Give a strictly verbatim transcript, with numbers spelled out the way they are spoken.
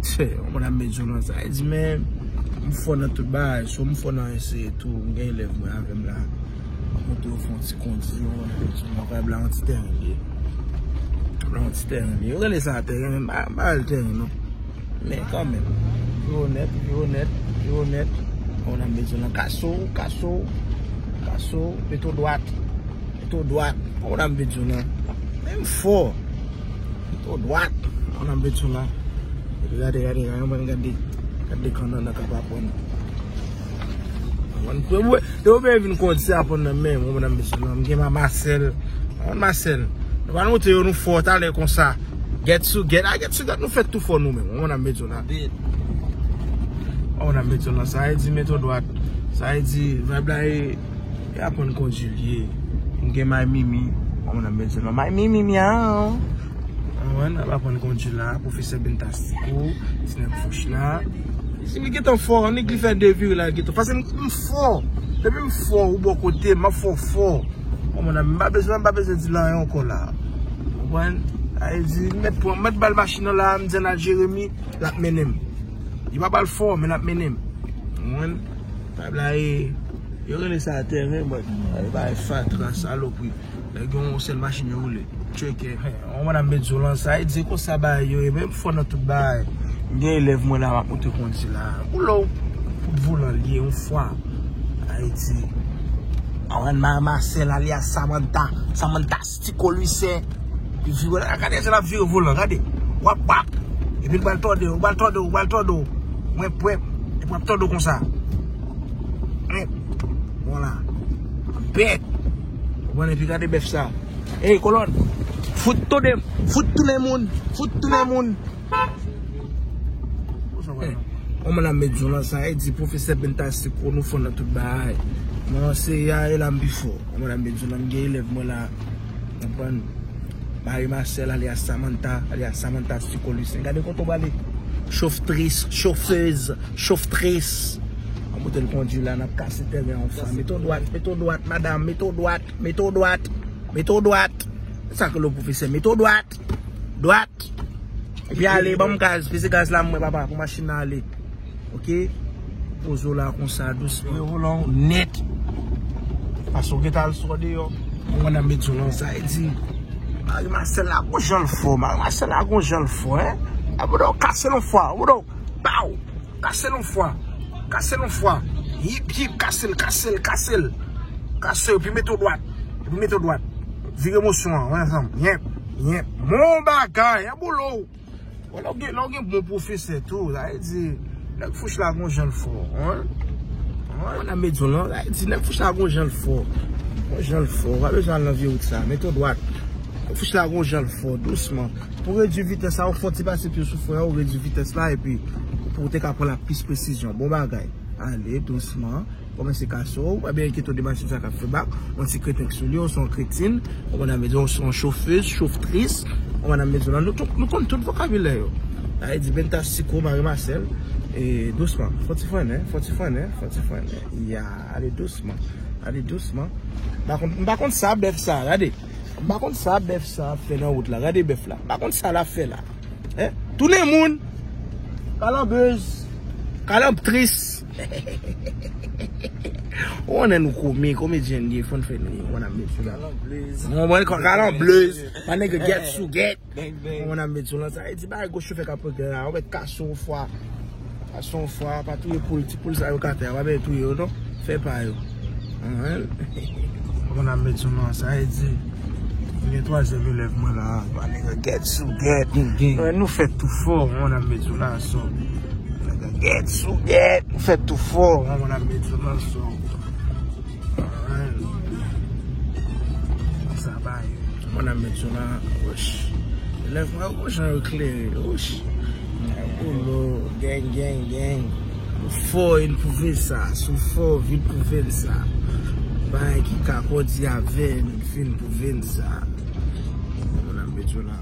Tchè, yon moun ap met djoulan sa. E di, men, m fò nan tout bagay. So, m fò nan eseye tou. M gen elèv mwen avè m la. M ap montre yo fè yon ti kondi. Yon moun ap met djoulan. Vibe la yon ti tèren li ye. Yon ti tèren li ye. Yo rele sa tèren, men m pa, m pa rele tèren, non. Men kanmenm. Pi onèt, pi onèt, pi onèt. Yon moun ap met djoulan. Kaso, kaso, kaso. Meto dwat. Meto dwat. Yon moun ap met djoulan. Men m fò. Meto dwat. Yon moun ap met djoulan. Epi gade, gade, gade, yon moun gade. Gade kannan nan k ap aprann. Mwen, mwen, mwen, yo vin kondi aprann nan men, mwen, mwen, mesye, non, m gen ma Marcel. Mwen, Marcel. Nou pa montre yo, nou fò, talè konsa. Get sou get, a get sou get, nou fè tou fò nou menm. Mwen, mwen, mesye, non. Mwen, mwen, mesye, non, sa e di meto dwat. Sa e di, vibe la e, e aprann kondi li ye. M gen may Mimi. Mwen, mwen, mesye, non. May Mimi, mi a. Konprann? Ap aprann kondi la, pwofesè Bentastico, ti nèg fouch la. Si li gentan fò, annik li fè de vire la, gentan. Paske m, m fò. Depi m fò, ou bò kote, m ap fè w fò. Bon, mon ami, m pa bezwen, m pa bezwen di l anyen ankò la. Konprann? Sa vle di, m mèt pran, m mèt ba l machin nan la, m di ann al Jeremi, l ap mennen m. Li pa ba l fò, men l ap mennen m. Konprann? Vibe la e, yo rele sa tèren, but, e pa fatra, salopri. Nèg gen yon sèl machin yo woule. Tcheke. Yon moun ap met zo lan sa, e di konsa bagay yo ye, men m fò nan tout bagay. M gen elèv mwen la, m ap montre kondi la. Boulò, kout volan li ye, yon fwa. Ayiti. Awan Mari Masèl, alyas Samantha. Samantha Stico Louissaint. Li vire la, gade jan l ap vire volan, gade. Wap, wap. Epi l pral tòde w, pral tòde w, pral tòde w. Mwen, mwen, epi w ap tòde w konsa. Mwen, vwala. Bèt. Ou konprann, epi gade bèf sa. Ey, kolòn. Fout tounen, fout tounen moun, fout tounen moun. Yon moun ap met zo lan sa, e di pwofesè Bentastico, nou fò nan tout bagay. Mwen anseye a, e la m pi fò. Yon moun ap met zo lan, m gen elèv mwen la. Konprann? Mari Masèl, alyas Samantha, alyas Samantha Stico Louissaint. Gade kote w prale. Choftris, chofez, choftris. An moute l kondi la, n ap kase tèren an fwa. Mete w dwat, mete w dwat, madanm, mete w dwat, mete w dwat, mete w dwat. Sa ke le pwofesè, mete w dwat, dwat. Epi ale, ban m gaz, peze gaz la, mwen, papa, pou machin nan ale. Ok? Poze w la konsa, dousman. Yo, volan w nèt. Paske w gentan al sò deyò. Mwen ap met zo lan sa, e di. Mari Masèl la, gon jan l fò. Mari Masèl la, gon jan l fò, en. A, boudò, kase l yon fwa. Boudò, baw. Kase l yon fwa. Kase l yon fwa. Hip, hip, kase l, kase l, kase l. Kase l, epi mete w dwat. Epi mete w dwat. Vire mosyon an, wè, zanm. Yenp, yenp. Bon bagay, en, boulò. Bon, lè w gen, lè w gen bon pwofesè tou, sa vle di, nèg fouch la gon jan l fò, en? Mwen ap met zo lan, sa vle di, nèg fouch la gon jan l fò. Gon jan l fò, ou pa bezwen al nan vye wout sa, mete w dwat. Nèg fouch la gon jan l fò, dousman. Pou redui vitès la, ou fè yon ti pase pye sou fren an, ou redui vitès la, epi pou w te ka pran l ak plis presizyon. Bon bagay. Ale, dousman. Kòmanse kase w, pa byen enkyete w de machin sa k ap fè bak, yon ti kreten k sou li, ou se yon kretin, ou konn ap di, ou se yon chofez, choftris, ou konn ap di, nou tout, nou konn tout vokabilè yo. Sa vle di Bentastico, Mari Masèl, e dousman, fò ti frennen, fò ti frennen, fò ti frennen, ya, ale dousman, ale dousman. M pa konn, m pa konn sa bèf sa, gade, m pa konn sa bèf sa ap fè nan wout la, gade bèf la, m pa konn sa l ap fè la. En? Tounen moun. Kalanbez. Kalantris. Ou konnen nou komik, komedyen nou ye, fò n fè nou, ou konn ap met sou la. Kalanblez. Ou konprann? Kalanblez. My nigga, get sou get. Bang, bang. Ou konn ap met sou lan sa. E di bagay gwo chofè k ap regle la, ou mèt kase yon fwa. Kase yon fwa, pa touye poul, ti poul sa yo k atè a, pa byen touye yo non. Fè pa yo. Anhan. Ou konn ap met sou lan sa, e di. Gen twazyèm elèv mwen la, my nigga, get sou get. Gang, gang. Mwen, nou fè tou fò, mwen ap met sou la, so. Nigga, get sou get, nou fè tou fò, mwen ap met sou la, so. Alright. Sa bay. Mwen ap met sou la, wosh. Elèv mwen, wosh, jan yo klere, wosh. Polo, gang, gang, gang. Ou fò, vin pwouve sa. Si w fò, vin pwouve n sa. Bagay ki ka kòdi avè n, vin pwouve n sa. Mwen ap met sou la.